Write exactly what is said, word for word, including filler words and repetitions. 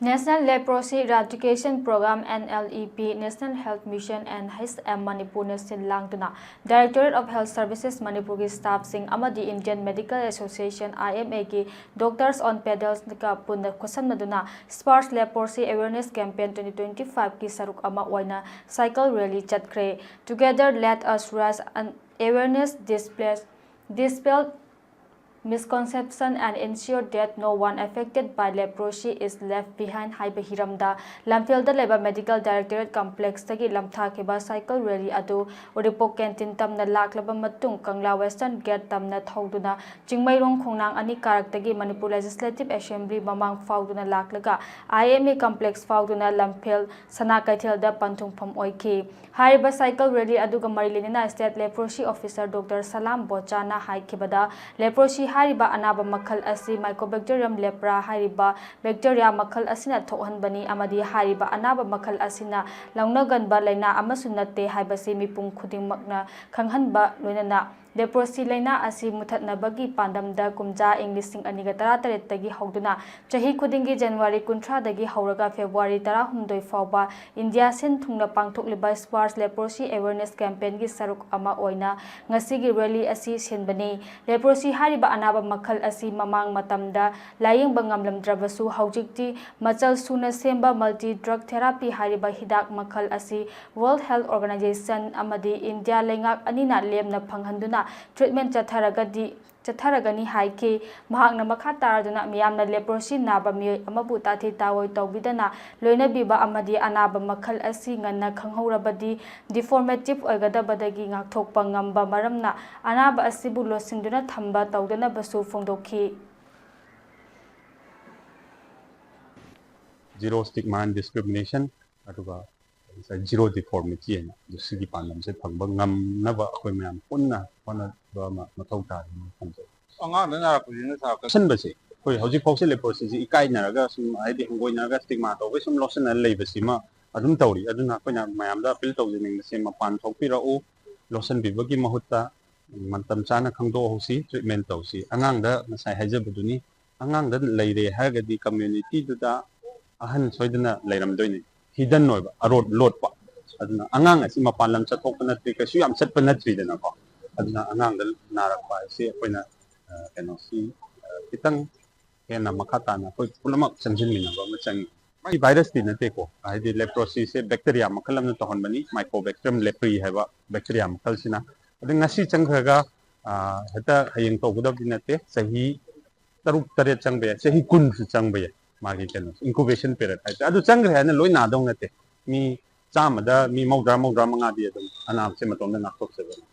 National Leprosy Eradication Program, N L E P, National Health Mission and H M Manipur ꯅ ꯁꯤꯜ ꯂꯥꯡꯗꯨꯅ Directorate of Health Services ꯃꯅꯤꯄꯨꯔꯒꯤ staff ꯁꯤꯡ ꯑꯃꯗꯤ Indian Medical Association, I M A, ꯒꯤ Doctors on Pedals ꯒ ꯄꯨꯟꯅ ꯈꯨꯠꯁꯝꯅꯗꯨꯅ Sparsh Leprosy Awareness Campaign twenty twenty-five ꯀꯤ ꯁꯔꯨꯛ ꯑꯃ ꯑꯣꯏꯅ cycle rally ꯆꯠꯈ꯭ꯔꯦ꯫ Together, let us raise an awareness, displace, dispel misconception and ensure that no one affected by leprosy is left behind ꯍꯥꯏꯕ ꯍꯤꯔꯝꯗ ꯂꯝꯐꯦꯜꯗ ꯂꯩꯕ Medical Directorate Complex ꯇꯒꯤ ꯂꯝꯊꯥꯈꯤꯕ cycle rally ꯑꯗꯨ ꯎꯔꯤꯄꯣꯛ canteen ꯇꯝꯅ ꯂꯥꯛꯂꯕ ꯃꯇꯨꯡ ꯀꯪꯂꯥ Western Gate ꯇꯝꯅ ꯊꯧꯗꯨꯅ ꯆꯤꯡꯃꯩꯔꯣꯡ ꯈꯣꯡꯅꯥꯡ ꯑꯅꯤ ꯀꯥꯔꯛꯇꯒꯤ Manipur Legislative Assembly ꯃꯃꯥꯡ ꯐꯥꯎꯗꯨꯅ ꯂꯥꯛꯂꯒ I M A Complex ꯐꯥꯎꯗꯨꯅ ꯂꯝꯐꯦꯜ ꯁꯅꯥ ꯀꯩꯊꯦꯜꯗ ꯄꯟꯊꯨꯡꯐꯝ ꯑꯣꯏꯈꯤ꯫ ꯍꯥꯏꯔꯤꯕ cycle rally ꯑꯗꯨꯒ ꯃꯔꯤ ꯂꯩꯅꯅ State Leprosy Officer Doctor ꯁꯂꯥꯝ ꯕꯣꯆꯥꯅ ꯍꯥꯏꯈꯤꯕꯗ, leprosy ꯍꯥꯏꯔꯤꯕ ꯑꯅꯥꯕ ꯃꯈꯜ ꯑꯁꯤ Mycobacterium lepra ꯍꯥꯏꯔꯤꯕ bacteria ꯃꯈꯜ ꯑꯁꯤꯅ ꯊꯣꯛꯍꯟꯕꯅꯤ ꯑꯃꯗꯤ ꯍꯥꯏꯔꯤꯕ ꯑꯅꯥꯕ ꯃꯈꯜ ꯑꯁꯤꯅ ꯂꯧꯅꯒꯟꯕ ꯂꯥꯏꯅꯥ ꯑꯃꯁꯨ ꯅꯠꯇꯦ ꯍꯥꯏꯕꯁꯤ ꯃꯤꯄꯨꯝ ꯈꯨꯗꯤꯡꯃꯛꯅ ꯈꯪꯍꯟꯕ ꯂꯣꯏꯅꯅ leprosy ꯂꯥꯏꯅꯥ ꯑꯁꯤ ꯃꯨꯊꯠꯅꯕꯒꯤ ꯄꯥꯟꯗꯝꯗ ꯀꯨꯝꯖꯥ ꯏꯪ ꯂꯤꯁꯤꯡ ꯑꯅꯤꯒ ꯇꯔꯥꯇꯔꯦꯠꯇꯒꯤ ꯍꯧꯗꯨꯅ ꯆꯍꯤ ꯈꯨꯗꯤꯡꯒꯤ January ꯀꯨꯟꯊ꯭ꯔꯥꯗꯒꯤ ꯍꯧꯔꯒ February ꯇꯔꯥꯍꯨꯝꯗꯣꯏ ꯐꯥꯎꯕ ꯏꯟꯗꯤꯌꯥ ꯁꯤꯟ ꯊꯨꯡꯅ ꯄꯥꯡꯊꯣꯛꯂꯤꯕ Sparsh Leprosy Awareness Campaignꯒꯤ ꯁꯔꯨꯛ ꯑꯃ ꯑꯣꯏꯅ ꯉꯁꯤꯒꯤ rally ꯑꯁꯤ ꯁꯤꯟꯕꯅꯤ꯫ Leprosy ꯍꯥꯏꯔꯤꯕ ꯑꯅꯥꯕ ꯃꯈꯜ ꯑꯁꯤ ꯃꯃꯥꯡ ꯃꯇꯝꯗ ꯂꯥꯌꯦꯡꯕ ꯉꯝꯂꯝꯗ꯭ꯔꯕꯁꯨ ꯍꯧꯖꯤꯛꯇꯤ ꯃꯆꯜ ꯁꯨꯅ ꯁꯦꯝꯕ multi drug therapy ꯍꯥꯏꯔꯤꯕ ꯍꯤꯗꯥꯛ ꯃꯈꯜ ꯑꯁꯤ World Health Organization ꯑꯃꯗꯤ ꯏꯟꯗꯤꯌꯥ ꯂꯩꯉꯥꯛ ꯑꯅꯤꯅ ꯂꯦꯝꯅ ꯐꯪꯍꯟꯗꯨꯅ treatment ꯆꯠꯊꯔꯒꯗꯤ ꯆꯠꯊꯔꯒꯅꯤ ꯍꯥꯏꯈꯤ꯫ ꯃꯍꯥꯛꯅ ꯃꯈꯥ ꯇꯥꯔꯗꯨꯅ ꯃꯤꯌꯥꯝꯅ leprosy ꯅꯥꯕ ꯃꯤꯑꯣꯏ ꯑꯃꯕꯨ ꯇꯥꯊꯤ ꯇꯥꯑꯣꯏ ꯇꯧꯕꯤꯗꯅ ꯂꯣꯏꯅꯕꯤꯕ ꯑꯃꯗꯤ ꯑꯅꯥꯕ ꯃꯈꯜ ꯑꯁꯤ ꯉꯟꯅ ꯈꯪꯍꯧꯔꯕꯗꯤ definitive ꯑꯣꯏꯒꯗꯕꯗꯒꯤ ꯉꯥꯛꯊꯣꯛꯄ ꯉꯝꯕ ꯃꯔꯝꯅ ꯑꯅꯥꯕ ꯑꯁꯤꯕꯨ ꯂꯣꯠꯁꯤꯟꯗꯨꯅ ꯊꯝꯕ ꯇꯧꯗꯅꯕꯁꯨ ꯐꯣꯡꯗꯣꯛꯈꯤ꯫ Zero stigma and discrimination, ꯑꯗꯨꯒ ꯉꯁꯥꯏ zero deformity ꯍꯥꯏꯅ ꯑꯗꯨ ꯁꯤꯒꯤ ꯄꯥꯟꯗꯝꯁꯦ ꯐꯪꯕ ꯉꯝꯅꯕ ꯑꯩꯈꯣꯏ ꯃꯌꯥꯝ ꯄꯨꯟꯅ ꯍꯣꯠꯅꯕ ꯑꯃ ꯃꯊꯧ ꯇꯥꯏ ꯍꯥꯏꯅ ꯈꯟꯖꯩ꯫ ꯑꯉꯥꯡꯗ ꯅꯥꯔꯛꯄꯁꯤꯅ ꯁꯥꯔ ꯀꯛꯁꯟꯕꯁꯦ ꯑꯩꯈꯣꯏ ꯍꯧꯖꯤꯛ ꯐꯥꯎꯁꯦ leprosyꯁꯤ ꯏꯀꯥꯏꯅꯔꯒ ꯁꯨꯝ ꯍꯥꯏꯗꯤ ꯍꯪꯒꯣꯏꯅꯔꯒ stigma ꯇꯧꯕꯩ ꯁꯨꯝ ꯂꯣꯠꯁꯤꯟꯅ ꯂꯩꯕꯁꯤꯃ ꯑꯗꯨꯝ ꯇꯧꯔꯤ꯫ ꯑꯗꯨꯅ ꯑꯩꯈꯣꯏꯅ ꯃꯌꯥꯝꯗ appeal ꯇꯧꯖꯅꯤꯡꯕꯁꯦ ꯃꯄꯥꯟ ꯊꯣꯛꯄꯤꯔꯛꯎ, ꯂꯣꯠꯁꯤꯟꯕꯤꯕꯒꯤ ꯃꯍꯨꯠꯇ ꯃꯇꯝ ꯆꯥꯅ ꯈꯪꯗꯣꯛꯍꯧꯁꯤ, treatment ꯇꯧꯁꯤ꯫ ꯑꯉꯥꯡꯗ ꯉꯁꯥꯏ ꯍꯥꯏꯖꯕꯗꯨꯅꯤ, ꯑꯉꯥꯡꯗ ꯂꯩꯔꯦ ꯍꯥꯏꯔꯒꯗꯤ communityꯗꯨꯗ ꯑꯍꯟ ꯁꯣꯏꯗꯅ ꯂꯩꯔꯝꯗꯣꯏꯅꯤ, ꯍꯤꯗꯟ ꯑꯣꯏꯕ, ꯑꯔꯣꯠ ꯂꯣꯠꯄ꯫ ꯑꯗꯨꯅ ꯑꯉꯥꯡ ꯑꯁꯤ ꯃꯄꯥꯟ ꯂꯝ ꯆꯠꯊꯣꯛꯄ ꯅꯠꯇ꯭ꯔꯤ, ꯀꯩꯁꯨ ꯌꯥꯝ ꯆꯠꯄ ꯅꯠꯇ꯭ꯔꯤꯗꯅꯀꯣ꯫ ꯑꯗꯨꯅ ꯑꯉꯥꯡꯗ ꯅꯥꯔꯛꯄ ꯍꯥꯏꯁꯤ ꯑꯩꯈꯣꯏꯅ, ꯑ, ꯀꯩꯅꯣꯁꯤ, ꯑ, ꯈꯤꯇꯪ ꯍꯦꯟꯅ ꯃꯈꯥ ꯇꯥꯅ ꯑꯩꯈꯣꯏ ꯄꯨꯝꯅꯃꯛ ꯆꯪꯁꯤꯟꯃꯤꯟꯅꯕ ꯑꯃ ꯆꯪꯉꯤ꯫ ꯃꯥꯒꯤ ꯚꯥꯏꯔꯁꯇꯤ ꯅꯠꯇꯦꯀꯣ, ꯍꯥꯏꯗꯤ ꯂꯦꯄ꯭ꯔꯣꯁꯤꯁꯦ ꯕꯦꯛꯇꯦꯔꯤꯌꯥ ꯃꯈꯜ ꯑꯃꯅ ꯇꯧꯍꯟꯕꯅꯤ, ꯃꯥꯏꯀꯣꯕꯦꯛꯇꯤꯌꯝ ꯂꯦꯄ꯭ꯔꯤ ꯍꯥꯏꯕ ꯕꯦꯛꯇꯦꯔꯤꯌꯥ ꯃꯈꯜꯁꯤꯅ꯫ ꯑꯗꯩ ꯉꯁꯤ ꯆꯪꯈ꯭ꯔꯒ, ꯑ, ꯍꯦꯛꯇ ꯍꯌꯦꯡ ꯇꯧꯒꯗꯕꯗꯤ ꯅꯠꯇꯦ, ꯆꯍꯤ ꯇꯔꯨꯛ ꯇꯔꯦꯠ ꯆꯪꯕ ꯌꯥꯏ, ꯆꯍꯤ ꯀꯨꯟꯁꯨ ꯆꯪꯕ ꯌꯥꯏ꯫ ꯃꯥꯒꯤ ꯀꯩꯅꯣ, incubation period ꯍꯥꯏꯇꯥꯔꯦ꯫ ꯑꯗꯨ ꯆꯪꯈ꯭ꯔꯦ ꯍꯥꯏꯅ ꯂꯣꯏ ꯅꯥꯗꯧ ꯅꯠꯇꯦ꯫ ꯃꯤ ꯆꯥꯝꯃꯗ ꯃꯤ ꯃꯧꯗ꯭ꯔꯥ, ꯃꯧꯗ꯭ꯔꯥ ꯃꯉꯥꯗꯤ ꯑꯗꯨꯝ ꯑꯅꯥꯕꯁꯦ ꯃꯇꯣꯝꯇ ꯉꯥꯛꯊꯣꯛꯆꯕꯅꯤ꯫